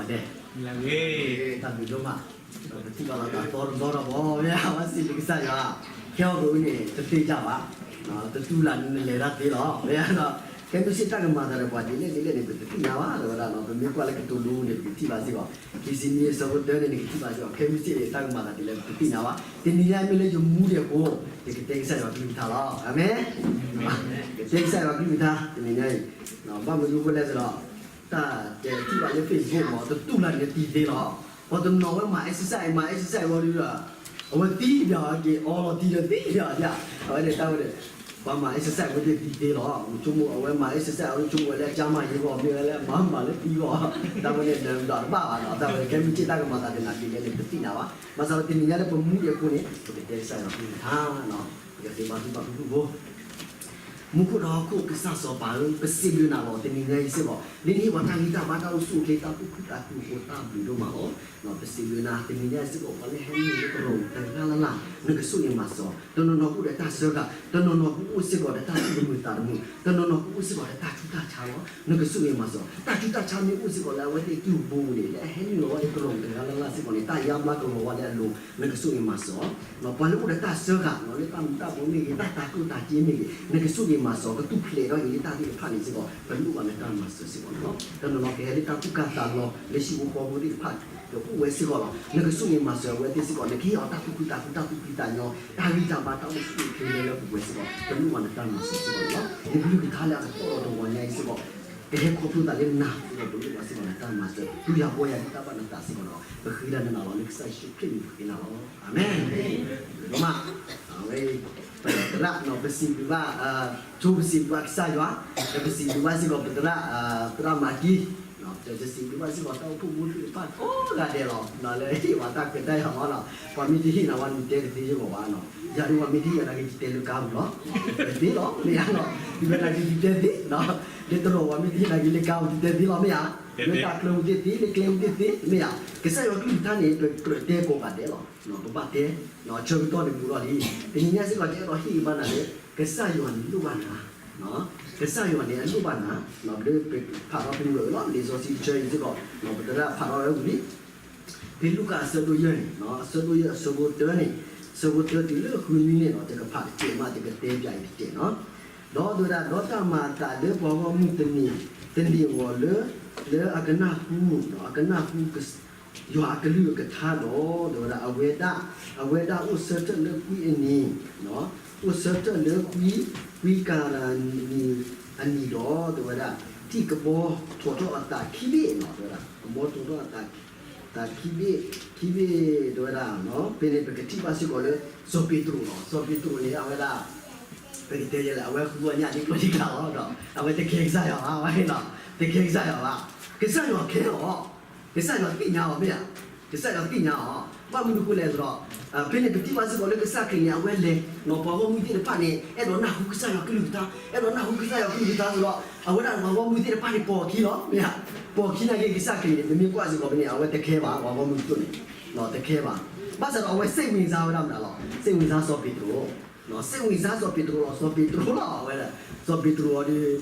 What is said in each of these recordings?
တၢ်ဘျုးဒိၣ်မး, ပထံၣ်ဘၣ်လီၤသးသီတဘျီဒီး ပမ့ၢ်အဝဲစံးဘျုးကစၢ်ယွၤ, ခဲအံၤပဝဲန့ၣ် တသ့ၣ်ညါဘၣ်, တတူၢ်လၢနလဲၤတၢ်သ့လီၤ. မ့ၢ်ဒီး ခဲမုၢ်ဆ့ၣ်တၢ်ကမၤသးဒီးပှၤဒ်လဲၣ်ဒ်လဲၣ်န့ၣ် ပတသ့ၣ်ညါဘၣ် တဲဝဲဒၣ်နီၤ. ပမ့ၢ်ကွၢ်လၢကတိၤဒိန့ၣ် ပကထံၣ်ဘၣ်စ့ၢ်ကီး, ခံဆံနွံအဆၢဖိတၢန့ၣ် နကထံၣ်ဘၣ်စ့ၢ်ကီး, ခဲမုၢ်ဆ့ၣ်န့ၣ် တၢ်ကမၤသးဒ်လဲၣ် ပတသ့ၣ်ညါဘၣ်. တနံၤညါအံၤမ့ၢ်လၢယမူဒံးအဃိ, ယကတဲကစၢ်ယွၤကလုၢ်ကထါလီၤ. အၤမ့ၣ်. ကတဲကစၢ်ယွၤကလုၢ်ကထါ တနံၤညါအံၤ, ဘၣ်မနုၤအဃိလဲၣ်ဒီး တၢ်တဲထံၣ်ဘၣ်လၢ Facebook မး တတူၢ်လၢနတံၤသ့လီၤ. ပှၤတနီၤဝဲမၤ exercise မၤ exercise ဝဲဒီး အဝဲသံပၠးအီၤက့ၤ အီလီၤတံၢ်ဒီးသံပၠးအီၤ, အဝဲန့ၣ်တၢ်ဝဲန့ၣ် ပှၤမၤ exercise ဝဲသ့ၣ်သံသ့လီၤ. ဆိကမိၣ်အဝဲမၤ exercise အီၤ ဆိကမိၣ်ဝဲလၢအကၢ်မၤယ့ၢ်ဂီၤ မ့ၢ်ဝဲလၢအမၤမၤလၢသံဂီၤ, တၢ်ဝဲန့ၣ် နဒိးတဘၣ်ဘၣ်နီၤ. တၢ်ဝဲန့ၣ် ခဲမုၢ်ဆ့ၣ်တၢ်ကမၤသးဒ်လဲၣ်ဒ်လဲၣ်န့ၣ် ပတသ့ၣ်ညါဘၣ်. ဘၣ်ဆၣ်ဒီး တနံၤညါလၢပမူဒံးအဃိန့ၣ် ပကတဲကစၢ်ယွၤကလုၢ်ကထါ, ပကသ့ဘါထုကဖၣ်ဖုၣ်ဖုၣ်ဖိ မူခိၣ်ဒီးဟီၣ်ခိၣ်ကစၢ်စီၤပၤဧၢ, ပစံးဘျုးနၤလီၤ တနံၤညါအံၤစ့ၢ်ကီး, လၢနဟ့ၣ်ပှၤတၢ်ဂံၢ်တၢ်ဘါ တၢ်အိၣ်ဆူၣ်အိၣ်ချ့ တၢ်သူၣ်ခုသးခုအဃိ တၢ်ဘျုးဒိၣ်မးလီၤ. ပစံးဘျုးနၤ တနံၤညါအံၤစ့ၢ်ကီး ပှၤလၢဟဲနုာ်လၢသရိာ်တဂၤလၢ်လၢ် နကဆိၣ်ဂ့ၤမၤစၢၤ, တနီၤနီၤကအိၣ်ဒီးတၢ်စၢဃာ်, တနီၤနီၤကအိၣ်စ့ၢ်ကီးဒီးတၢ်သူၣ်ကမုာ်သးတမုာ်, တနီၤနီၤကအိၣ်စ့ၢ်ကီးဒီးတၢ်ဆူးတၢ်ဆါလီၤ, နကဆိၣ်ဂ့ၤမၤစၢၤ. တၢ်ဆူးတၢ်ဆါမ့ၢ်အိၣ်စ့ၢ်ကီးလၢအဝဲသ့ၣ်ကံၢ်ပူၤန့ၣ် လၢအဟဲနုာ်လီၤဝဲသရိာ်တဂၤလၢ်လၢ်စ့ၢ်ကီးန့ၣ် တၢ်ယါဘျါကလီၤဝဲလၢအလိၤ နကဆိၣ်ဂ့ၤမၤစၢၤ ပှၤလၢအိၣ်ဒီးတၢ်စၢဃာ် လၢတၢ်မူၤတၢ်ဘှီမ့ၢ်ဂ့ၤ တၢ်တၤကျိၣ်တၤစ့မ့ၢ်ဂ့ၤ နကဆိၣ်ဂ့ၤမၤစၢၤ ကသူၣ်ဖျဲးထီၣ်က့ၤလၢတၢ်သ့ၣ်တဖၣ်န့ၣ်စ့ၢ်ကီး ပလိၣ်ဘၣ်နတၢ်မၤစၢၤစ့ၢ်ကီးန့ၣ်လီၤ. တနီၤနီၤကဟဲလၢတၢ်သူၣ်ကၢ်သးလီၤ လၢဟံၣ်ဖိဃီဖိသ့ၣ်တဖၣ် ဒီးအိၣ်ဝဲစ့ၢ်ကီးလီၤ. နကဆိၣ်ဂ့ၤမၤစၢၤအဝဲသ့ၣ်စ့ၢ်ကီး နကဟ့ၣ်အီၤတၢ်သူၣ်ခုသးခု တၢ်သူၣ်ဖှံသးညီ တၢ်ဂံၢ်တၢ်ဘါ တၢ်အိၣ်ဆူၣ်အိၣ်ချ့လၢလၢပှဲၤပှဲၤစ့ၢ်ကီး ပလိၣ်ဘၣ်နတၢ်မၤစၢၤစ့ၢ်ကီးန့ၣ်လီၤ. နကလုၢ်ကထါလၢအကတီၢ်ဒီးတဂီၤညါအံၤစ့ၢ်ကီး ကဟဲခီဖျိသးလၢနၤစ့ၢ်ကီး ပလိၣ်ဘၣ်စ့ၢ်ကီးနတၢ်မၤစၢၤ တုၤယၤပှဲၤယၤဒ်တၢ်ဘၣ်နသးစ့ၢ်ကီးဒီး ပဃ့ဒၣ်နၤလီၤ လၢကစၢ်ယ့ၣ်ၡူးခရံာ်အမံၤပဃ့နၤလီၤ. အၤမ့ၣ်. ဒိၣ်မး အဝဲ ပသရၣ် ပစံးဘျုးဘၣ် ဆိပစံးဘျုးဘၣ်ကစၢ်ယွၤ ပစံးဘျုးဘၣ်စ့ၢ်ကီးပသရၣ် သရၣ်မၤကံ ပစံးဘျုးဘၣ်စ့ၢ်ကီးတၢ်အိၣ်ဖှိၣ်ဖိသ့ၣ်တဖၣ်ကိးဂၤဒဲးလီၤ လၢဟ့ၣ်ဝဲတၢ်ခွဲးတၢ်ယာ်မးလီၤ. ပှၤမ့ၢ်တဟ့ၣ်နၤဝဲ နတဲတသ့ယဂီၢ်ဘၣ်နီၤ. ယၤဒ်ပှၤမ့ၢ်တဟ့ၣ်ယၤနာ်က့ ယတဲလၢကါပူၤလီၤ. တသ့လီၤ မ့ၢ်ယၤလီၤ. ယမ့ၢ်နာ်က့ ယတဲသ့ လၢတရီးပှၤမ့ၢ်တဟ့ၣ်နာ်က့ လၢကါပူၤ ယတဲသ့လီၤ မ့ၢ်ယၤ. လၢတၢ်ကျၢၢ်ပူၤသ့ၣ်သ့ လၢကျဲပူၤသ့ၣ်သ့ မ့ၢ်ယၤ. ကစၢ်ယွၤကလုၢ်ကထါန့ၣ် ပကြၢးတဲကိးဂၤဒဲးလီၤ. ပဘၣ်တဲ ဆၢကတီၢ်န့ၣ်ဘူးထီၣ်လံ. တနံၤညါစ့ၢ်ကီး ယအဲၣ်ဒိးဟ့ၣ်ဂံၢ်ဘါနၤလၢ ကစၢ်ယွၤန့ၣ်လိၣ်ဘၣ်နၤ ကစၢ်ယွၤန့ၣ်အလိၣ်ဘၣ်နၤ, လၢပဖးထီၣ်ပမုာ်လီၤ လံာ်စီဆှံတဆၢအံၤစ့ၢ်ကီး ပသရၣ်ဖးထီၣ်ဝဲဝံၤလံ. ဖဲလူၤကၣ်အဆၢဒိၣ်ယဲၢ်န့ၣ် အဆၢဒိၣ်ယဲၢ်အဆၢဖိတၢန့ၣ် အဆၢဖိတၢတုၤလၢဃုနွံန့ၣ်လီၤ. ယကဖးတစဲးမး ယကတဲပၠးအံၤတစဲးနီၤ. ဒီးတဲဝဲဒၣ် ဒီးတၢ်မၤအသးလၢပှၤဂီၢ်မုၢ်တန့ၢ် တန့ၢ်အဂီၢ်လၢ လၢအကနၢ်ဟူ အကနၢ်ဟူ ယွၤအကလုၢ်အကထါဒီး တဲဝဲဒၣ် အဝဲဒၣ် အဝဲဒၣ်အိၣ်ဆၢထၢၣ်လၢကွံအနံၤ, အိၣ်ဆၢထၢၣ်လၢကွံ ကွံကၤရနံၤအနံၤဒီး တဲဝဲဒၣ် ထံၣ်ကဘီထီၣ်ထီၣ်အသးခံဘ့ၣ်နီၤ တဲဝဲဒၣ် ကဘီထီၣ်ထီၣ်အသး သးခံဘ့ၣ် ခံဘ့ၣ် တဲဝဲဒၣ် ဖဲန့ၣ်ပကထံၣ်ဘၣ်စ့ၢ်ကီးလၢ စီၤပ့းတရူးလီၤ. စီၤပ့းတရူးန့ၣ် အဝဲဒၣ် ပကတဲယဲလဲၣ် အဝဲဃုအီၣ်ညၣ်ဒ်ကျိၣ်ဒ်ကျါလီၤဒီး အဝဲတကဲကစၢ်ယွၤဘၣ် အဝဲန့ၣ်လီၤ တကဲကစၢ်ယွၤဘၣ်. ကစၢ်ယွၤခဲလီၤ ကစၢ်ယွၤသ့ၣ်ညါအီၤမ့ၢ်ဧါ. ကစၢ်ယွၤသ့ၣ်ညါအီၤ ဘၣ်မနုၤအဃိလဲၣ်ဆိုတော့ ဖဲန့ၣ်ပထံၣ်ဘၣ်စ့ၢ်ကီးလၢကစၢ်ခရံာ်န့ၣ် အဝဲလဲၤ ပှၤဂီၢ်မုၢ်သ့ၣ်တဖၣ်န့ၣ် အဲၣ်ဒိးနၢ်ဟူကစၢ်ယွၤကလုၢ်ကထါ အဲၣ်ဒိးနၢ်ဟူကစၢ်ယွၤကလုၢ်ကထါဆိုတော့ အဝဲဒၣ်ပှၤဂီၢ်မုၢ်သ့ၣ်တဖၣ်န့ၣ် ပိာ်အခံလီၤ မ့ၢ်ဧါ. ပိာ်အခံနာ်က့ ကစၢ်ခရံာ်န့ၣ် ပမ့ၢ်ကွၢ်စ့ၢ်ကီးဖဲန့ၣ် အဝဲတခဲဘၣ် ပှၤဂီၢ်မုၢ်ကၠိန့ၣ် တခဲဘၣ်. ဘၣ်ဆၣ်ဒီးအဝဲစ့ၣ်ဝံၤစါဝဲဒၣ်မနုၤလီၤ စ့ၣ်ဝံၤစါစီၤပ့းတရူး စ့ၣ်ဝံၤစါစီၤပ့းတရူးလီၤ စီၤပ့းတရူးလီၤ အဝဲဒၣ် စီၤပ့းတရူးအီၤဒီး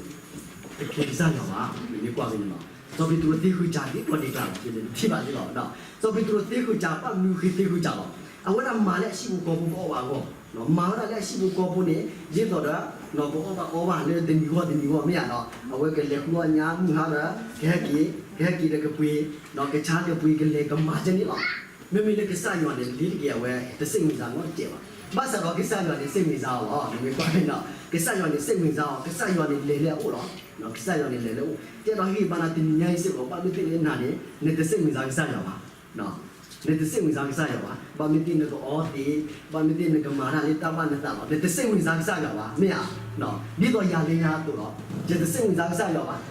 တကဲကစၢ်ယွၤဘၣ် မ့ၢ်ကွၢ်ဖဲန့ၣ်လီၤ. စီၤပ့းတရူးသ့ဃုာ်စၢ်ဒ်ကျိၣ်ဒ်ကျါလီၤ ပထံၣ်ဘၣ်လီၤ. စီၤပ့းတရူးသ့ဃုာ်စၢ် ဘၣ်မနုၤဃ့သ့ဃုာ်စၢ်လီၤ. အဝဲဒၣ်မၤလၢအဟံၣ်ဖိဃီဖိကအီၣ်ဘၣ်အဂီၢ် မၤဝဲဒၣ်လၢအဟံၣ်ဖိဃီဖိန့ၣ် ဒ်သိးဒီး ကအီၣ်ဘၣ်အီဘၣ်လၢတနံၤဂီၢ်တနံၤဂီၢ်မ့ၢ်ဧါဒီး အဝဲကလဲၤဃုအီၣ်ညၣ်မုၢ်ဟါဒီး ကဟဲက့ၤ ကဟဲက့ၤဒီးကပှ့ၤ ကဆါကပှ့ၤကလဲၤကမၤကဲန့ၣ်လီၤ. မ့မ့ၢ်လၢကစၢ်ယွၤန့ၣ် လ့ၤတက့ၢ် အဝဲတစ့ၣ်ဝံၤစါနီတစဲးဘၣ်. ဘၣ်ဆၣ်ဒီးကစၢ်ယွၤန့ၣ် စ့ၣ်ဝံၤစါအီၤလီၤ နမ့ၢ်ကွၢ်ဖဲန့ၣ်လီၤ. ကစၢ်ယွၤန့ၣ် စ့ၣ်ဝံၤစါအီၤ ကစၢ်ယွၤန့ၣ်လဲၤလၢအအိၣ်လီၤ. ကစၢ်ယွၤန့ၣ်လဲၤလၢအအိၣ် ကဲဒီးဟ့ၣ်ဘါနၤတနံၤညါအံၤစ့ၢ်ကီး ဘၣ်မ့ၢ်သ့ၣ်လၢနၤန့ၣ် နတစ့ၣ်ဝံၤစါကစၢ်ယွၤဘၣ် နတစ့ၣ်ဝံၤစါကစၢ်ယွၤဘၣ်. ဘၣ်မ့ၢ်သ့ၣ်နကအီသံး ဘၣ်မ့ၢ်သ့ၣ်နကမၤတၢ်လၢတၢ်ဘၣ်နသးလီၤ နတစ့ၣ်ဝံၤစါကစၢ်ယွၤဘၣ် မ့ၢ်ဧါ. ဒ်သိးယၤလၢညါအသိးလီၤ ယတစ့ၣ်ဝံၤစါကစၢ်ယွၤဘၣ်.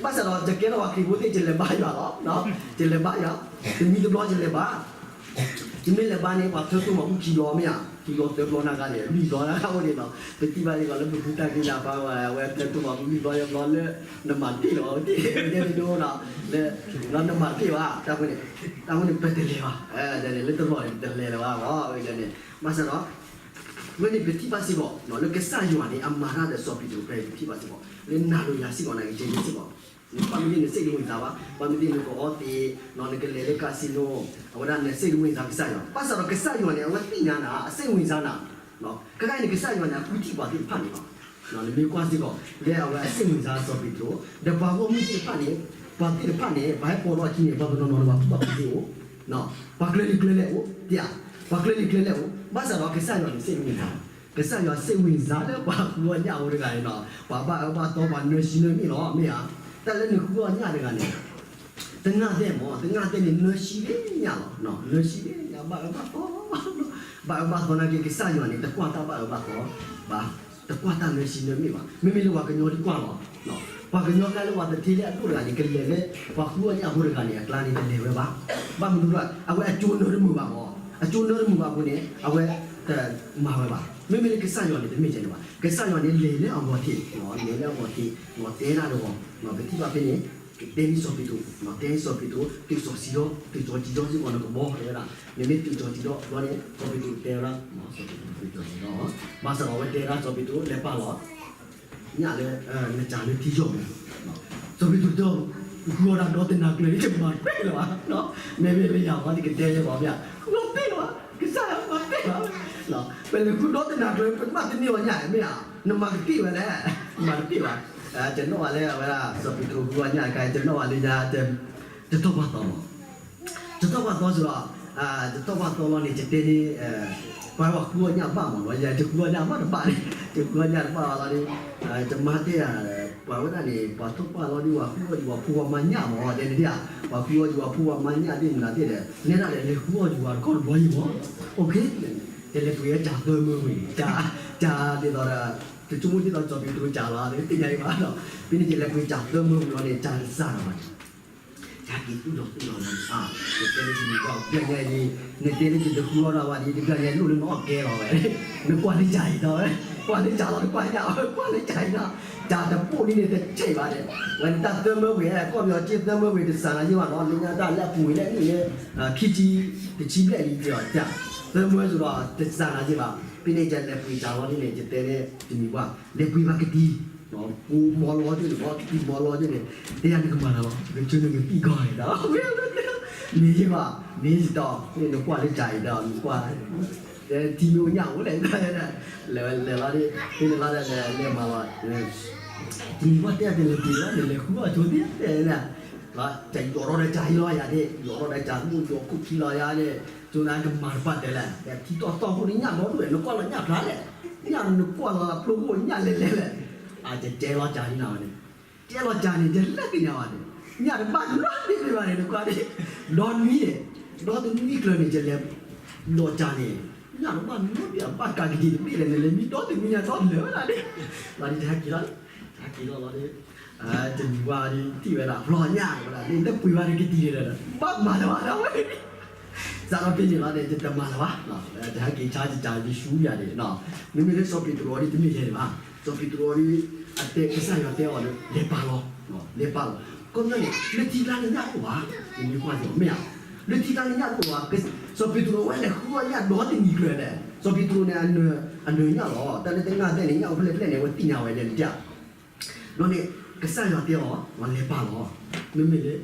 ဘၣ်ဆၣ်ဒီးယကဲထီၣ်ပှၤခရံာ်ဖိသ့ၣ် ယလဲၤဘါယွၤလီၤ ယလဲၤဘါယွၤ တမံၤတဘျီယလဲၤဘါ ယမ့ၢ်လဲၤဘါန့ၣ် ပှၤထၢတိၢ်မၤဘူၣ်ခံဘျီမ့ၢ်ဧါ ခံဘျီသၢဘျီနဂၤန့ၣ် လွံၢ်ဘျီနဂၤအိၣ်န့ၣ်လီၤ. ပထံၣ်ဘၣ်စ့ၢ်ကီးလၢပဖုတၢ်က့ၤနၤဖး အဝဲထၢတိၢ်မၤဘူၣ်လွံၢ်ဘျီယဲၢ်ဘျီလၢ နမၤတ့ၢ်လီၤ တ့ၢ်ဒ်န့ၣ်ဒိလီၤ လၢနမၤတ့ၢ်ဘၣ် တၢ်ဝဲန့ၣ် တၢ်ဝဲန့ၣ်ပတလဲၤဘၣ် လၢတလီၢ်န့ၣ် ပတလဲၤလၢၤဘၣ် ဝဲန့ၣ် ဘၣ်ဆၣ်ဒီး ဝဲန့ၣ်ပထံၣ်ဘၣ်စ့ၢ်ကီး လၢကစၢ်ယွၤန့ၣ် အမၤတၢ်ဒီးစီၤပ့းတရူးဖဲပထံၣ်ဘၣ်စ့ၢ်ကီး လၢနၤဒီးယၤစ့ၢ်ကီး နာ်က့ ကဲန့ၣ်စ့ၢ်ကီး နပှၢ်မ့ၢ်သ့ၣ်နစိတ်ဝင်စားဘၣ်, ပှၢ်မ့ၢ်သ့ၣ်နကအီသံး, နကလဲၤလၢ casino, အဝဲဒၣ်နစိတ်ဝင်စားကစၢ်ယွၤ, ဘၣ်ဆၣ်ဒီးကစၢ်ယွၤန့ၣ် အဝဲသ့ၣ်ညါနၤ, အစိတ်ဝင်စားနၤ, ခဲခါအံၤန့ၣ် ကစၢ်ယွၤန့ၣ် အဃုထံၣ်ပှၤသ့ၣ်တဖၣ်န့ၣ်လီၤ. နမ့ၢ်ကွၢ်စ့ၢ်ကီး လၢအဝဲအစိတ်ဝင်စားစီၤပ့းတရူး, ဒီးပှၤဂီၢ်မုၢ်သ့ၣ်တဖၣ်န့ၣ်, ပှၤသ့ၣ်တဖၣ်န့ၣ် ပှၤဟဲပိာ်ထီၣ်အခံန့ၣ် ပှၤတနီၤနီၤန့ၣ် ပှၤကူၣ်ဘၣ်ကူၣ်သ့အိၣ်, ပှၤကျၢၤလံာ်ကျၢၤလဲၢ်အိၣ်, ပှၤကျၢၤလံာ်ကျၢၤလဲၢ်အိၣ်, ဘၣ်ဆၣ်ဒီးကစၢ်ယွၤန့ၣ် စိတ်ဝင်စား, ကစၢ်ယွၤစိတ်ဝင်စားလၢပှၤဃုအီၣ်ညၣ်အဖိတဂၤန့ၣ်လီၤ, ပှၤဘၣ်အၢဘၣ်သီ ပှၤနၢၤဆံနၢၤမ့ၣ်လီၤ, မ့ၢ်ဧါ, တၢ်လၢနဃုအီၣ်ညၣ်တဂၤန့ၣ် တနၢ်သ့ၣ်မး, တနၢ်သ့ၣ်န့ၣ် နၢၤဆံလၢညၣ်လီၤ, နၢၤဆံလၢညၣ် ဘၣ်အၢဘၣ်သီ, ဘၣ်အၢဘၣ်သီနာ်က့ ကစၢ်ယွၤန့ၣ် တကွၢ်တၢ်ဘၣ်အၢဘၣ်သီ, ဘၣ်, တကွၢ်တၢ်နၢၤဆံနၢၤမ့ၣ်ဘၣ်, မ့မ့ၢ်လၢပှၤကညီဒုးကွၢ်လီၤ, ပှၤကညီကျါလၢပှၤတထ့လၢအဒိၣ်တဂၤန့ၣ် ကလဲၤလၢ ပှၤဃုအီၣ်ညၣ်အဖိတဂၤန့ၣ် အကျါန့ၣ် တလဲၤဝဲဘၣ်, ဘၣ်မနုၤဒီး အဝဲအကၠိနၢၤတမုာ်ဘၣ်မး, အကၠိနၢၤတမုာ်ဘၣ်အဃိန့ၣ် အဝဲတမၤဝဲဘၣ်, မ့မ့ၢ်လၢကစၢ်ယွၤန့ၣ် တမ့ၢ်ဒ်န့ၣ်ဘၣ်, ကစၢ်ယွၤန့ၣ် လဲၤလၢအဂီၤထံး, လဲၤလၢအဂီၤထံး, တဲဒၣ်တဂီၤ, ပထံၣ်ဘၣ်ဖဲန့ၣ် တဲန့ၢ်စီၤပ့းတရူး, တဲန့ၢ်စီၤပ့းတရူး သုးစီၤစံၤဒီး, သုးစီၤစံၤဒီးစ့ၢ်ကီးနကဘီ တဲဝဲဒၣ်, နမ့ၢ်သုးစီၤစံၤဒီးဘျီန့ၣ် စီၤပ့းတရူးတဲဝဲဒၣ်, စီၤပ့းတရူးသုးစီၤစံၤဒီး, ဘၣ်ဆၣ်ဒီးအဝဲတဲဝဲဒၣ် စီၤပ့းတရူး လဲၤပာ်လီၤ ညၣ်လၢ နစၢ်လၢထံယီၢ်မး, စီၤပ့းတရူးတဲ ဃုအီၣ်တၢ်ဒီတနၤကျၢၤ ယမၤတပ့ၢ်လၢၤဘၣ်, မ့မ့ၢ်လၢယၤဝဲန့ၣ်ကတဲလၢၤဘၣ်, မ့ၢ်ဧါ, ဃုအီၣ်တပ့ၢ်လၢၤဘၣ်, ကစၢ်ယွၤမၤတပ့ၢ်လၢၤဘၣ်, ပလဲၤဃုဒီတနၤကျၢၤ ပတဘၣ်တန့ၢ်အီၣ်ညၣ် မ့ၢ်ဧါ, နမၤတပ့ၢ်ဝဲလဲၣ်, မၤတပ့ၢ်ဘၣ်, တနီၣ်ဘၣ်လၢအဝဲဒၣ် စီၤပ့းတရူးဃုအီၣ်ညၣ်တခါ တနီၣ်ဘၣ်လၢညါ တထီၣ်ပှၢ်သီမး တထီၣ်ပှၢ်သီစ့ၢ်ကီး, တထီၣ်ပှၢ်သီလီၤန့ၣ် ယတဲန့ၣ်, ပှၤဝဲဃုအီၣ်ညၣ်ဘၣ်မးလီၤ, ယတဃုအီၣ်ညၣ်ဘၣ်တဘၣ်န့ၣ်, ယဃုအီၣ်ညၣ်တဘၣ်လီၤန့ၣ်, ယမါတဲယၤ, ပှၤဝဲဒၣ်န့ၣ် ပှၤထီၣ်ပှၢ်လီၤဒီး ပှၤဃုအီၣ်ယဝၤဖိဝၤမါညၣ်မး တဲန့ၣ်ဒၣ်ဧါ, ပှၤဃုအီၣ်ယဝၤဖိဝၤမါညၣ်သ့ၣ်မနုၤသ့ၣ်ဒီး နဲဒၣ်ဒီး လဲၤဃုအီၣ်ယဝၤတခီတဘျီအံၤမး, ယလဲၤပှ့ၤဝဲစၢ်သၢမၢဝံၤ, စၢ်ဒ်သိးဒီး တဆိကမိၣ်ဒ်သိးစီၤပ့းတရူးစၢ်လီၤ သ့ၣ်ညါအံၤဘၣ်, ဖဲန့ၣ်ယလဲၤပှ့ၤစၢ်သၢမၢဝံၤလီၤန့ၣ် စၢ်တစၢ်လီၤဘၣ်န့ၣ် ယဟဲက့ၤသူၣ်လီၤသူၣ်လီၤလီၤ, ယတဲလၢတမံၤဘၣ် တဘျီညါအံၤန့ၣ်, နတဲလၢယတဃုအီၣ်ဒၣ်ဘၣ်ဒီး တဘျီညါလိၣ်လၢနအီၣ်ကဲလီၤဝဲ, နကွၢ်လၢစၢ်အံၤဒီးဝဲ, ကွၢ်လၢစၢ်လီၤ နကွၢ်ညၣ်ဝဲ ကွၢ်လၢစၢ်အံၤဒီး, စၢ်တပိၢ်လံန့ၣ် တဆဲးဘၣ်ဒီး, ဝဲနတၢ်သၢမၢဝံၤ ကီၢ်ပယီၤက့သၢမၢဝံၤ တစၢ်လီၤယံၤဘၣ်နီၤ, လၢညါတၢ်လၢအပူၤဝံၤလၢနံၣ်လၢ ခံဆံ, တဆံဘျဲၣ်လံ ယတဲအီၤ, သၢမၢစ့ၢ်ကီး တစၢ်လီၤယံၤဘၣ်, ဖဲန့ၣ်ယလဲၤပှ့ၤစၢ်လီၤဒ်န့ၣ် ယတဲလၢတမံၤဘၣ်, လဲၤပှ့ၤဘၣ်ကတံၤ ကိးမီၤလီၤဒ်န့ၣ် ကိးမီၤလီၤဒ်န့ၣ်, တဲယၤနကမၤတၢ်လီၤ ကဆိနကပံၢ်ကီၢ်န့ၣ်ဒီး, မ့ၢ်ယံၤဘၣ်, မ့ၢ်ယံၤတီၤ နကွၢ်လၢစၢ်အံၤဒီး နကွၢ်, ထံမ့ၢ်အိၣ်ညၣ်အိၣ်လဲၣ်, လဲၤဝဲလဲၤလီၤဒ်, ဖဲန့ၣ်လီၤဒီးလဲၤလဲၤမၤလီၤ, တမံၤဘၣ်တဲအီၤ တလဲၤပှ့ၤလီၤ နလဲၤဃုအီၣ်ဆိသ့တဲန့ၣ်, ယီၤထီၣ်ဒီးစၢ်ဟံးလီၤယၤဒ်, ယီၤထီၣ်ဒီးစၢ်မုၢ် ယီၤခိၣ်ခံလီၤယၤဒ်, ဆိနကမၤတပာ်တဲလဲၣ်, ထံတီၢ်သီၣ်ခိၣ်န့ၣ် ညၣ်ဒီဒူၣ်လဲၣ် နကွၢ်လီၤညၣ်ဖျါလဲၣ်, ညၣ်နကွၢ်လီၤဖျိခိၣ်ညၣ်လဲၤလဲၤလဲၣ်, အကကဲလီၤစၢ်ဟံးနၤဝဲန့ၣ်, ကဲလီၤစၢ်န့ၣ် ယလဲၤသ့ၣ်ညါဘၣ်န့ၣ်, ညၣ်တဘၣ်နီတဘ့ၣ်ဘၣ်န့ၣ် နကွၢ်ဒ်, ဒီနွံန့ၣ်, ဒီတနွံကျၢၤန့ၣ် ယလဲၤ, ဒီးစၢ်န့ၣ်, ညၣ်တဘၣ်နီတဘ့ၣ် အဘၣ်ကးကဒံတဘ့ၣ်လဲၣ်န့ၣ် လဲၤမံဒီတနွံညါဒီလၢာ်ဝဲဒၣ်ဒ်, လီၤဒ်တဟဲက့ၤလီၤ, ဟဲက့ၤလီၤလီၤဒ်, တမံၤဝဲဒ် ထံၣ်ဝဲဒၣ် ဖျီညၣ်ဝဲဒၣ် နတပှ့ၤဘၣ်ဒီးကတံၤဒီး ဘၣ်မၤလၢၤဘၣ်ဒၣ်ဝဲ စးထီၣ်ဖဲန့ၣ်လီၤန့ၣ် ယတမၤလၢၤဘၣ်, တဟဲက့ၤဆါယစၢ်ယဆူယၤန့ၣ်, မ့မ့ၢ်လၢစီၤပ့းတရူးအံၤဒ်တမ့ၢ်ယဲန့ၣ်ဘၣ်, စီၤပ့းတရူးအံၤဒ် အတဲကစၢ်ယွၤတဲအီၤလၢ လဲၤပာ်လီၤ, လဲၤပာ်လီၤ, ခီပညီန့ၣ် လၢထံကျါန့ၣ်ညၣ်တအိၣ်ဘၣ်, နမ့ၢ်ကွၢ်စ့ၢ်ကီး မ့ၢ်ဧါ, လၢထံကျါန့ၣ်ညၣ်တအိၣ်ဘၣ်, စီၤပ့းတရူးဝဲလဲၤဃုအီၣ်ညၣ်ဒီတနံၤကျၢၤလဲၣ်, စီၤပ့းတရူးန့ၣ် အနၢၤညၣ်လီၤ တၢ်လၢတနၢ်သဲန့ၣ် ညၣ်အိၣ်ဖဲလဲၣ်ဖဲလဲၣ်န့ၣ် အဝဲသ့ၣ်ညါဝဲလဲၣ်န့ၣ် ဘျီန့ၣ် ကစၢ်ယွၤတဲအီၤ လဲၤပာ်လီၤ, မ့မ့ၢ်လၢ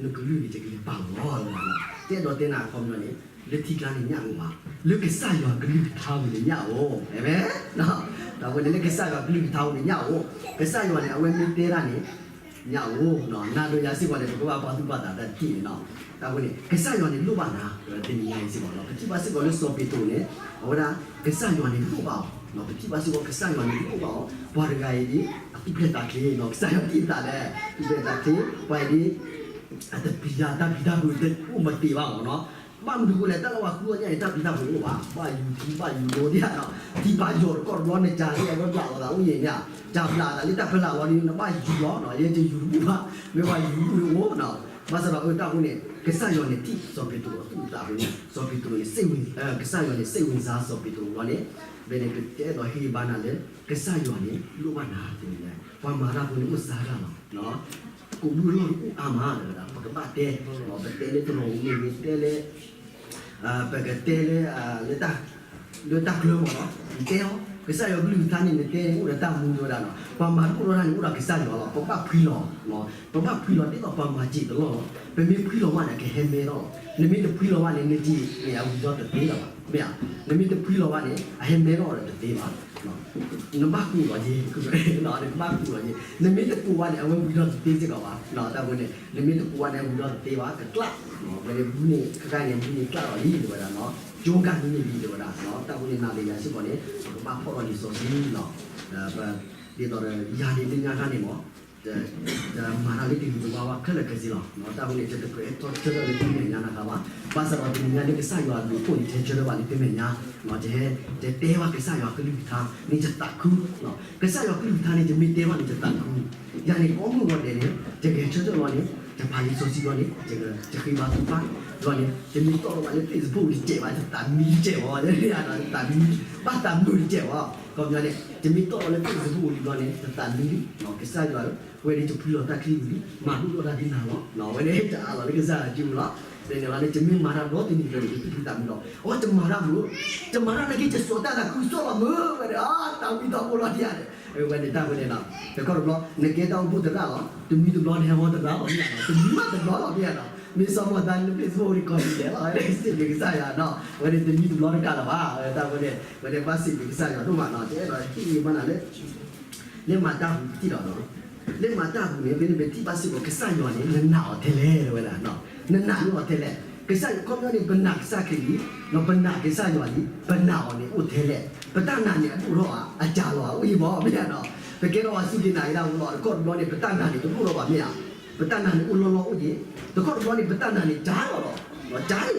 နကလုၢ်န့ၣ် ယကလဲၤပာ်လီၤလီၤ, တဲဒီးတဲနၤအခီပညီန့ၣ် လၢထံကျါန့ၣ်ညၣ်အိၣ်ဘၣ်, လၢကစၢ်ယွၤကလုၢ်ကထါပူၤန့ၣ်ညၣ်အိၣ်, အၤမ့ၣ်, တၢ်ဝဲန့ၣ်လၢကစၢ်ယွၤကလုၢ်ကထါပူၤန့ၣ်ညၣ်အိၣ်, ကစၢ်ယွၤန့ၣ် အဝဲမ့ၢ်တဲတၢ်န့ၣ် ညၣ်အိၣ်, နၤဒီးယၤစ့ၢ်ကီးန့ၣ် ပကဘၣ်ပာ်သူၣ်ပာ်သးတၢ်တထံၣ်န့ၣ်လီၤ, တၢ်ဝဲန့ၣ် ကစၢ်ယွၤန့ၣ်လိၣ်ဘၣ်နၤ, တနံၤညါအံၤစ့ၢ်ကီးလီၤ, ပထံၣ်ဘၣ်စ့ၢ်ကီးလၢစီၤပ့းတရူးန့ၣ် အဝဲဒၣ် ကစၢ်ယွၤန့ၣ်လိၣ်ဘၣ်အီၤ, ပထံၣ်ဘၣ်စ့ၢ်ကီးကစၢ်ယွၤန့ၣ်လိၣ်ဘၣ်အီၤ, ပှၤတဂၤအံၤဒ် အသူၣ်ဖျဲးသးချ့နီၤ, ကစၢ်ယွၤတ့ၢ်သးလဲၣ်, သူၣ်ဖျဲးသးချ့, ပှၤအံၤဒ် အတပျံၤတၢ် တၢ်ပျံၤတၢ်ဖုးတအိၣ်မတ့ၢ်ဘၣ်မးနီၤ, ဘၣ်မနုၤအဃိလဲၣ် တၢ်လၢပှၤဃုအီၣ်ညၣ်န့ၣ် တၢ်ပျံၤတၢ်ဖုးတအိၣ်ဘၣ်, ဘၣ်ယူၤထံ ဘၣ်ယူၤလိဒ်နီၤ, ထံဘၣ်ယီၤတကီၢ်တဘျီ နစၢ်လၢအဝဲဘျးလီၤသးအိၣ်ယဲၢ်န့ၣ်, စၢ်ဘျးသးလၢတၢ်ဖဲလာ်လီၤဒီး နဘၣ်ယူၤလီၤနီၤ, ယဲယယူၤတဘူၣ်ဘၣ်, မ့ၢ်ဘၣ်ယူၤတဘူၣ်န့ၣ်အိၣ်နီၤ, ဘၣ်ဆၣ်ဒီးအတၢ်အဃိန့ၣ် ကစၢ်ယွၤန့ၣ်ထံၣ်စီၤပ့းတရူးအသူၣ်အသးအဃိန့ၣ် စီၤပ့းတရူးန့ၣ် ကစၢ်ယွၤန့ၣ် စိတ်ဝင်စားစီၤပ့းတရူးလီၤန့ၣ်, ဖဲန့ၣ်ကတဲဒီးဟ့ၣ်ဂံၢ်ဘါနၤလၢ ကစၢ်ယွၤန့ၣ် လိၣ်ဘၣ်နၤတနံၤညါ, ပှၤမၤတၢ်ဖိန့ၣ်အိၣ်စှၤတၢ်လီၤ, ကိးဘုအလီၢ်တအိၣ်အါမး, ပကဘၣ်တဲ, ပတဲလၢတရီမ့ၢ်ဂ့ၤ တဲလၢ ပကတဲလၢ လၢတၢ်ကျၢၤမးနီၤ, ပတဲအီၤ, ကစၢ်ယွၤကလုၢ်ကထါန့ၣ် နတဲန့ၣ်အိၣ်ဒီးတၢ်မူ တဲဝဲဒၣ်နီၤ, ပှၤမၤတအိၣ်ဒီးတၢ်န့ၣ် အိၣ်ဒီးကစၢ်ယွၤလီၤ. ပဘၣ်ဖှံလီၤ, ပဘၣ်ဖှံလီၤဒ်သိးပှၤမၤစ့ၢ်ကီးလီၤ. ပမ့ၢ်ဖှံလီၤဘၣ်န့ၣ် အကဟဲမဲထီၣ်လီၤ. နမ့ၢ်တဖှံလီၤဘၣ်န့ၣ် နစ့ၢ်န့ၣ် အဝံၤထီၣ်တသ့လၢၤဘၣ်, မ့ၢ်ဧါ. နမ့ၢ်တဖှံလီၤဘၣ်န့ၣ် အဟဲမဲထီၣ်ဒီးတသ့ဘၣ်. နဘၣ်ကူးလီၤယ့ၢ်, နဘၣ်ကူးလီၤယ့ၢ်. နမ့ၢ်တကူးဘၣ်န့ၣ် အဝဲဝံၤထီၣ်တသ့စ့ၢ်ကီးဘၣ်. တၢ်ဖိန့ၣ် နမ့ၢ်တကူးဘၣ်န့ၣ် အဝံၤထီၣ်တသ့ဘၣ်, ကကျး. ဝဲန့ၣ်မုၢ်န့ၣ် ခဲခါအံၤန့ၣ် မုၢ်န့ၣ်ကျးလီၤလံ တဲဝဲဒၣ်နီၤ, ကၠိကၢ်မုၢ်န့ၣ်လံ တဲဝဲဒၣ်နီၤ. တၢ်ဖိန့ၣ် နၤဒီးယၤစ့ၢ်ကီးန့ၣ် ပကဘၣ်ဖီၣ်ထီၣ်လံာ်စီဆှံနီၤ. ဒ်သိးဒီး ယၤန့ၣ် လၢညါခါန့ၣ်မ့ၢ် ယမၤတၢ်လၢတဂ့ၤတဝါဘၣ်ခဲလၢာ်ခဲဆ့လီၤ. တၢ်ဖိန့ၣ် ယတကြၢးအဲၣ်ထီၣ်ဆၢထၢၣ်လၢသုမဲာ်ညါနၤခါဘၣ်. ဘၣ်ဆၣ်ဒီးတနံၤညါန့ၣ် ကစၢ်ယွၤအဘျုးအဖှိၣ်န့ၣ် ယဟဲဆၢထၢၣ်ဘၣ်လၢသုမဲာ်ညါ, ယဟဲ ယတဲဘၣ်ကစၢ်ယွၤကလုၢ်ကထါ န့ၣ်ယသးခု. ကစၢ်ယွၤကလုၢ်ကထါန့ၣ် ယမ့ၢ်တဲဘၣ်န့ၣ် ယသးခု. ယၤန့ၣ် ကိးမုၢ်ဂီၤဒဲးန့ၣ် ယဂဲၤဆၢထၢၣ်လီၤန့ၣ် ယဖးလံာ်စီဆှံလီၤန့ၣ် ယဃ့ဘါထုကဖၣ်လီၤန့ၣ် ယမ့ၢ်တီၣ်လီၤဘၣ်လၢ Facebook တစဲးဘၣ် ယသးမံတစဲးဘၣ်, ယသးမံ ဘၣ်သးမုာ်တစဲးဘၣ်. ခီပညီန့ၣ် ယမ့ၢ်တီၣ်လီၤလၢ Facebook လံဘျီန့ၣ် ယသးမံလံ, ကစၢ်ယွၤဧၢ, ဝဲန့ၣ်ယဖှံလီၤတၢ်ချံပူၤလံ, မၤဒိၣ်ထီၣ်တၢ်ဒ်နၤလီၤ. ဝဲန့ၣ်ယအးလီၤလၢကစၢ်ယွၤစုပူၤလီၤ. ဖဲန့ၣ်လီၤန့ၣ် ယမ့ၢ်မၤတၢ်ဒီတနံၤဒီးန့ၣ် ယသူၣ်ဖှံသးမုာ်လီၤ. အိ ယမၤတၢ်မုာ်, ယမၤတၢ်နာ်က့ ယစိာ်တၢ်သးခုကစီၣ်လီၤမုာ်ဝဲန့ၣ် တၢ်ဝံထီဘိလီၤဒ်ယၤန့ၣ်. ဝဲန့ၣ်တၢ်ဝဲန့ၣ်လီၤ. တခီတဘျီ နကဲတၢ်အိၣ်ဖှိၣ်သရၣ်လီၤ, တမံတဘျီန့ၣ် ဟဲဟီသရၣ်လီၤမ့ၢ်ဧါနီၤ, တမံဘၣ်တဘျီလီၤမ့ၢ်ဧါနီၤ, မ့ၢ်စီၤမီၢ်သးလၢ Facebook န့ၣ် ကိးဒ်လဲၣ်လီၤ, ဝဲန့ၣ်စံးဘျုးကစၢ်ယွၤနီၤ, ဝဲန့ၣ်တမံတဘျီတကးလၢၤဘၣ်, တၢ်ဝဲန့ၣ် ဝဲန့ၣ်ဘၣ်စံးဘျုးကစၢ်ယွၤဒိၣ်မးနီၤ, တအဲၣ်ဒိးဟ့ၣ်ဂံၢ်ဘါနၤလၢ လၢမၤတၢ်ပူၤပထံၣ်ဒီး, လၢမၤတၢ်ပူၤန့ၣ် ဖဲန့ၣ်ပထံၣ်ဘၣ်စ့ၢ်ကီး ကစၢ်ယွၤန့ၣ် နနာ်အီၤထဲလဲၣ် တဲဝဲဒၣ်, နနာ်န့ၢ်အီၤထဲလဲၣ်. ကစၢ်ယွၤခီပညီန့ၣ် ပနာ်ကစၢ်ခရံာ်လံ, ဒီးပနာ်ကစၢ်ယွၤလံ, ပနာ်အီၤန့ၣ်အိၣ်ထဲလဲၣ်. ပတၢ်နာ်န့ၣ် အဒိၣ်ထီၣ်ဧါ, အစှၤလီၤဧါ, အိၣ်အံၤမ့ၢ် မ့ၢ်ဧါနီၤ, ပကဲထီၣ်ပှၤစူၢ်က့ၤနာ်က့ၤတၢ်ဖိလီၤ. တခီတဘျီန့ၣ် ပတၢ်နာ်န့ၣ် တဒိၣ်ထီၣ်ဘၣ်မ့ၢ်ဧါ, ပတၢ်နာ်န့ၣ် အိၣ်လီၢ်လီၢ်အိၣ်က့ၤ, တခီတဘျီန့ၣ် ပတၢ်နာ်န့ၣ် စှၤလီၤဒီး, စှၤန့ၣ်အလီၢ်န့ၣ်အိၣ်ဒံ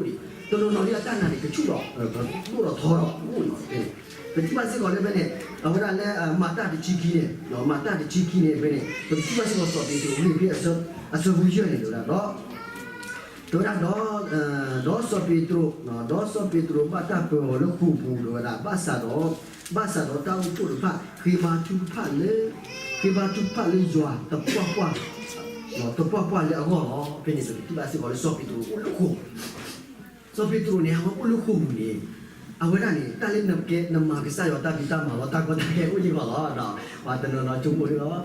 း, တနီၤနီၤန့ၣ် အတၢ်နာ်န့ၣ် ကဆူၣ်ဒီး ဒိၣ်ဒီးထီဒီး အိၣ်နီၤ ပထံၣ်ဘၣ်စ့ၢ်ကီးလၢဖဲန့ၣ်, အဝဲဒၣ်လၢ မၤတၢ်တဆံခံန့ၣ်, မၤတၢ်တဆံခံန့ၣ် ဖဲန့ၣ် ပကထံၣ်ဘၣ်စ့ၢ်ကီးစီၤပ့းတရူး ဖဲအဆၢဖိယဲၢ်န့ၣ် တဲဝဲဒၣ်ဒီး, တဲဝဲဒၣ်ဒီး, ဒီးစီၤပ့းတရူး, ဒီးစီၤပ့းတရူးဘၣ်တၢ်ပၢၤအီၤလၢဃိာ်ပူၤ တဲဝဲဒၣ်, ဘၣ်ဆၣ်ဒီး, ဘၣ်ဆၣ်ဒီးတၢ်အိၣ်ဖှိၣ်တဖၣ် ဃ့ဘါထုကဖၣ်လၢ, ဃ့ဘါထုကဖၣ်လၢယွၤသပှၢ်ပှၢ်, သပှၢ်ပှၢ်လၢအဂီၢ်လီၤ. ဖဲန့ၣ် ပကထံၣ်ဘၣ်စ့ၢ်ကီးလၢစီၤပ့းတရူးအိၣ်လၢဃိာ် စီၤပ့းတရူးန့ၣ် အဝဲအိၣ်လၢဃိာ်ပူၤန့ၣ်, အဝဲဒၣ်န့ၣ် တၢ်လၢနကဲ နမၤကစၢ်ယွၤတၢ်ဖံးတၢ်မၤလီၤ တၢ်ကီတၢ်ခဲအိၣ်စ့ၢ်ကီးလီၤ. ပှၤတနီၤနီၤဆိကမိၣ်လီၤ ပှၤမ့ၢ်မ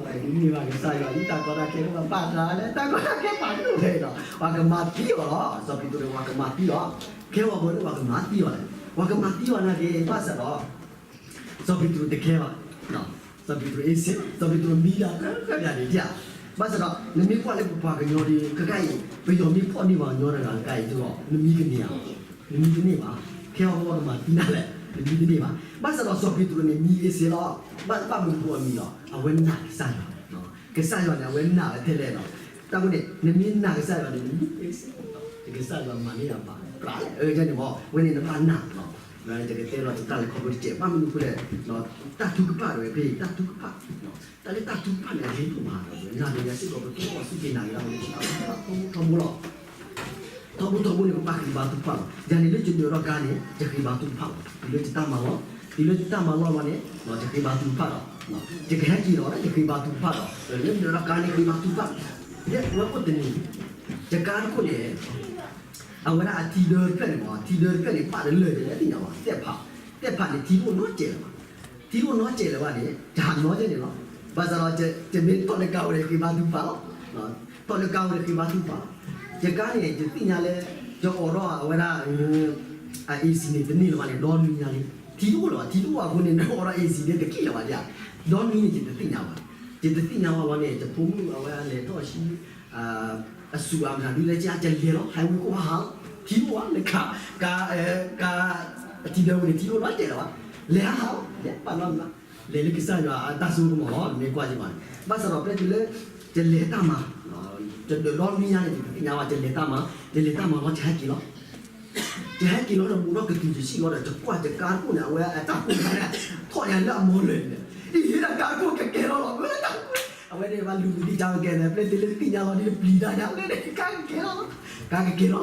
ၤကစၢ်ယွၤ တၢ်ကီတၢ်ခဲအိၣ်ဘၣ် ဘၣ်သးလၢတၢ်ကီတၢ်ခဲပာ်ဒိၣ်ဖဲအံၤဒီး ပှၤကမၤသံအီၤလီၤ. စီၤပ့းတရူးန့ၣ် ပှၤကမၤသံအီၤ, ခဲအံၤဘၣ်ဒီး ပှၤကမၤသံအီၤလဲၣ်, ပှၤကမၤသံအီၤနာ်က့ ဘၣ်ဆၣ်ဒီး စီၤပ့းတရူးတခဲဘၣ်. စီၤပ့းတရူးအ့ၣ်စ့, စီၤပ့းတရူးမံဒီး ကဒ်န့ၣ်ဧါ. ဘၣ်ဆၣ်ဒီး နမ့ၢ်ကွၢ်လၢပပှၤကညီဒီး ခဲခါအံၤ ပယီၤမ့ၢ်ဖီၣ်န့ၢ်ပှၤကညီတဂၤတဂၤအံၤဒီး နမံတန့ၢ်ဧါ, နမံတန့ၢ်ဘၣ်. ခဲအံၤဘၣ်ဒီး ပှၤကမၤသံနၤလဲၣ်, နမံတန့ၢ်ဘၣ်. ဘၣ်ဆၣ်ဒီးစီၤပ့းတရူးန့ၣ် မံအ့ၣ်စ့လီၤ. ဘၣ် ဘၣ်မနုၤအဃိအမံလီၤ, အဝဲနာ်ကစၢ်ယွၤ, ကစၢ်ယွၤန့ၣ် အဝဲနာ်ဝဲထဲလဲၣ်လီၤ. တၢ်ဝဲန့ၣ် နမ့ၢ်နာ်ကစၢ်ယွၤန့ၣ် နမံအ့ၣ်စ့, ကစၢ်ယွၤမၤန့ၢ်ယၤဘၣ် ပြးလဲၣ်, အန့ၣ်မ့ၢ် ဝဲန့ၣ်နဘၣ်နာ်လီၤ. ယကတဲလီၤတၢ်လဲၤခီဖျိတစဲး ဘၣ်မနုၤအဃိလဲၣ်, တၢ်ထုကဖၣ်တဝဲဖဲ တၢ်ထုကဖၣ်, တၢ်လၢတၢ်ထုကဖၣ်န့ၣ် အဂ့ၤဒိၣ်မးဒီး နၤဒီးယၤစ့ၢ်ကီး ပကဲထီၣ်ပှၤစူၢ်က့ၤနာ်က့ၤတၢ်ဖိန့ၣ် ထီဘိထီဘိလီၤ. ထီဘိထီဘိန့ၣ် ပဘၣ်ဃ့ဘါထုကဖၣ်လီၤ. ယၤန့ၣ်လၢယနုာ်ထီၣ်ကါန့ၣ် ယဃ့ဘါထုကဖၣ်လီၤ. တုၤလၢယတၢ်မၤလီၢ်, တုၤလၢယတၢ်မၤလီၢ်လီၤန့ၣ် ယဃ့ဘါထုကဖၣ်လီၤ. ယကဟဲက့ၤလီၤ ယဃ့ဘါထုကဖၣ်လီၤ. လၢယနုာ်ထီၣ်ကါန့ၣ် ဃ့ဘါထုကဖၣ်, လၢအဝဲအိၣ်တနံၤ ယကါတခိၣ်န့ၣ် အဝဲဒၣ်အထံဒၢတဖျၢၣ်န့ၣ်မ့ၢ် ထံဒၢတဖျၢၣ်န့ၣ် ပာ်တလၢာ်တလဲသ့ၣ်ညါဘၣ်, သဲၣ်ဖး, သဲၣ်ဖးန့ၣ် ထံတအိၣ်နီတစဲးလၢၤဘၣ်. ထံတအိၣ်နီတစဲးလၢၤဘၣ်န့ၣ် ယဟးနီၢ်ကဲန့ၣ်လီၤ. ဘၣ်ဆၣ်ဒီး ယမ့ၢ်ထီၣ်လၢကါဝဲဒီးဃ့ဘါထုကဖၣ်လီၤ. ထီၣ်လၢကါဝဲဒီးဃ့ဘါထုကဖၣ်လီၤ. ယကါန့ၣ် ယသ့ၣ်ညါလၢ ယအိးထီၣ်အဝဲဒၣ် အ AC န့ၣ် တန့ၢ်လၢၤဘၣ်န့ၣ် ဒီနွံညါလံ. ထံတအိၣ်လၢၤဘၣ်, ထံတအိၣ်အဃိန့ၣ် နအိးထီၣ် AC န့ၣ် တက့ၢ်လၢၤဘၣ်ဒၣ်. ဒီနွံန့ၣ် ယတသ့ၣ်ညါဘၣ်. ယတသ့ၣ်ညါဘၣ်လီၤန့ၣ် ယဖိမုၣ်အဝဲလဲၤထီၣ်ဆူ အစူးအမနုၤဒ်လဲၣ် ယလဲၤလီၤ highway ကအိၣ်ဟးလီၤ. ထံတအိၣ်ဘၣ်လၢ ကါ, ကါ, ထံဒၢဝဲန့ၣ် ထံတအိၣ်နီတစဲးလၢၤဘၣ်. လဲၤဟးဟးလီၤ, လဲၤပာ်နီတမံၤဘၣ်. လဲၤလၢကစၢ်ယွၤအတၢ်စိကမီၤလီၤ နမ့ၢ်ကွၢ်က့ၤဘၣ်န့ၣ်. ဘၣ်ဆၣ်ဒီး ဖဲတုၤလၢ ယလဲၤတၢ်မၤ, ယဒၢးဒီနွံညါန့ၣ် ယတသ့ၣ်ညါဘၣ် ယလဲၤတၢ်မၤ, ယလဲၤတၢ်မၤလီၤ ယဟဲက့ၤလီၤ. ယဟဲက့ၤလီၤဒီး ဘူးဒီးကတုၤယစံၣ်လီၤဒီး ယကွၢ်ယကါတခိၣ်န့ၣ် အဝဲအတၢ်ကိၢ်န့ၣ် ထီၣ်ညါလၢအမီၤလၢာ်န့ၣ်, အံၤ ဟ့ၣ်ဒီးကါတခိၣ်ကကဲထီၣ်လီၤ ဝဲတၢ်ကိၢ်, အဝဲန့ၣ် ဘၣ်လူၤကသံၣ်ကါကကဲန့ၣ် ပျဲတုၤလၢသ့ၣ်ညါလီၤ ဒ်ပျံၤတၢ်ညါလၢန့ၣ် ကါကကဲလီၤ, ကါကကဲလီၤ,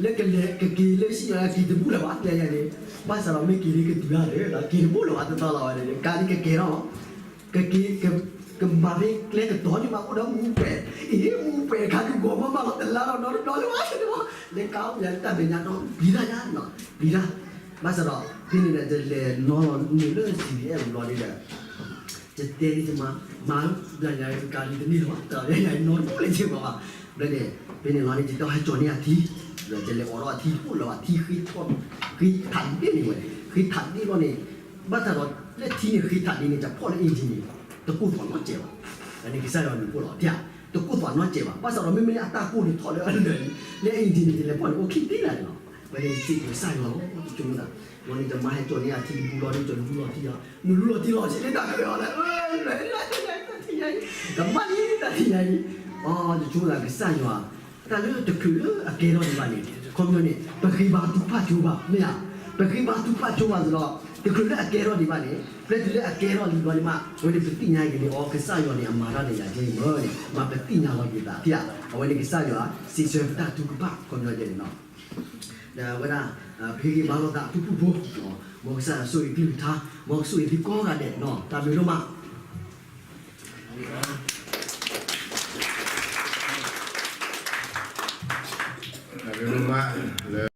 လၢကလဲၤကက့ၤလၢစံၣ်လီၤ က့ၤတဘူၣ်လၢၤဘၣ် ကျဲယၤန့ၣ်, ဘၣ်ဆၣ်ဒီးမ့ၢ်က့ၤလၢကတုၤတၢ်ဒီး က့ၤတဘူၣ်လၢၤဘၣ် တသီလီၤဝဲန့ၣ် ကါန့ၣ်ကကဲထီၣ်လီၤ. ကက့ၤ ကမၤဖဲကျဲကတီၤန့ၣ်မး အိၣ်ဒီးမူပှဲၤ, အံၤ မူပှဲၤတခါဒုးဂီၤမးမးလီၤ တလါဒီးနီတဘျီလၢၤဘၣ်န့ၣ်မး, လၢကါအိၣ်ယၤလၢတၢ်မဲာ်ညါဒီး ပျံၤတၢ်ညါ, ပျံၤတၢ် ဘၣ်ဆၣ်ဒီး ဖဲန့ၣ်ဒီး ယလဲၤနီၤလီၤန့ၣ်လၢ CDF ပူၤလီၤဒီး ယတဲန့ၢ်ယမါ, မါ, ယၤယၤကၤလံတန့ၢ်လၢၤဘၣ်, ယၤယၤနီၤတအိၣ်လၢၤဘၣ်. ဘျီန့ၣ် ဖဲန့ၣ်လီၤန့ၣ် ယတဲဟဲကၠီၤန့ၢ်အထံ, ဒီးယလဲၤအိးထီၣ်အထံတအိၣ်လၢၤဘၣ်, ထံဃ့ထီၣ်, ဃ့ထးဒ့န့ၣ်ဝဲ, ဃ့ထးဒ့ဘျီန့ၣ်, ဘၣ်ဆၣ်ဒီးလၢထံန့ၣ်ဃ့ထးဒ့န့ၣ် ယဖီၣ်လၢ engine န့ၣ် တကိၢ်သီၣ်နီတစဲးဘၣ်. အန့ၣ်ကစၢ်ယွၤလူၤပိၢ်လီၤ, တကိၢ်သီၣ်နီတစဲးဘၣ်. ဘၣ်ဆၣ်ဒီးမ့မ့ၢ်လၢအတၢ်ကိၢ်န့ၣ်ထီၣ်လၢအလၢာ်လံ, လၢ engine န့ၣ် ယလဲၤဖီၣ်န့ၣ် အိၣ်ခံသ့လၢာ်န့ၣ်လီၤ. ဝဲန့ၣ်စံးကစၢ်ယွၤလီၤ, တဆိကမိၣ်သး, ဝဲန့ၣ်ယမါဟဲကၠီၤန့ၢ်အထံတဘူလီၤဒီး ယလူလီၤထံလီၤ, နလူလီၤထံလီၤ ဆ့ၣ်လၢတၢ်ကရၢအီၤလဲၣ်, တၢ်ထံၣ်ညါအံၤ, ကမၣ်လံတၢ်ထံၣ်ညါအံၤ, အိ ယဆိကမိၣ်သးကစၢ်ယွၤ, တၢ်လၢတချုးလၢအကဲထီၣ်ဒံးဘၣ်န့ၣ်, ခီပညီန့ၣ် ပဃ့ဘါထုကဖၣ်ဆိဘၣ်, မ့ၢ်ဧါ, ပဃ့ဘါထုကဖၣ်ဆိဘၣ်စ့ၢ်ကီး, တချုးလၢအကဲထီၣ်ဒံးဘၣ်န့ၣ်, ဖဲတုၤလၢအကဲထီၣ်လံဘျီန့ၣ်မး အဝဲန့ၣ်ပသ့ၣ်ညါက့ၤန့ၣ် အိ ကစၢ်ယွၤန့ၣ် အမၤတၢ်ဒီးယၤကဲအံၤမ့ၢ်န့ၣ် မ့ၢ်ပသ့ၣ်ညါလီၤက့ၤသး, ဖဲအဝဲန့ၣ်ကစၢ်ယွၤ စံးဆၢပတၢ်ထုကဖၣ် ခီပညီယဲန့ၣ်လီၤ. ဒီးအဝဲဒၣ် ပဟ့ၣ်ဂံၢ်ဘါလိာ်သးအဖုၣ်ဖုၣ်ဖိ, မ်ကစၢ်ယွၤဆိၣ်ဂ့ၤကလုၢ်ကထါ, မ်ကဆိၣ်ဂ့ၤသုကိးဂၤဒဲး, တၢ်ဘျုးဒိၣ်မး တၢ်ဘျုးဒိၣ်မးလၢ